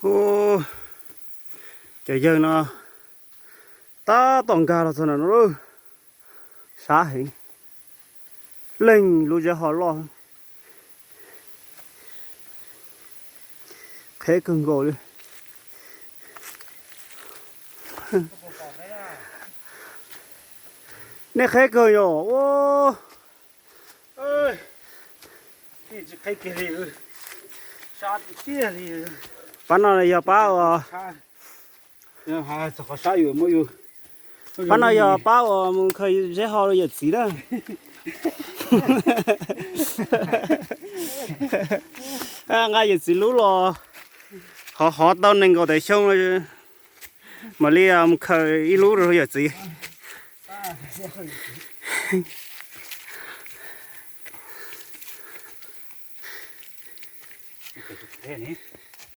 Ub, cov yawg no tab tom nkag los txog ntawm no lawm. Sab heev, leej lub zeb ho loj, qheb kawg nkaus li. Nej qheb kawg yom? Ub, pab no yog pab uas, pab no yog pab uas mus khaws zeb ho rau yawm txiv na. Nqa yawm txiv lub los, hov hov tau nees nkaum tawm xyoo, mam li mus khaws ib lub rau yawm txiv.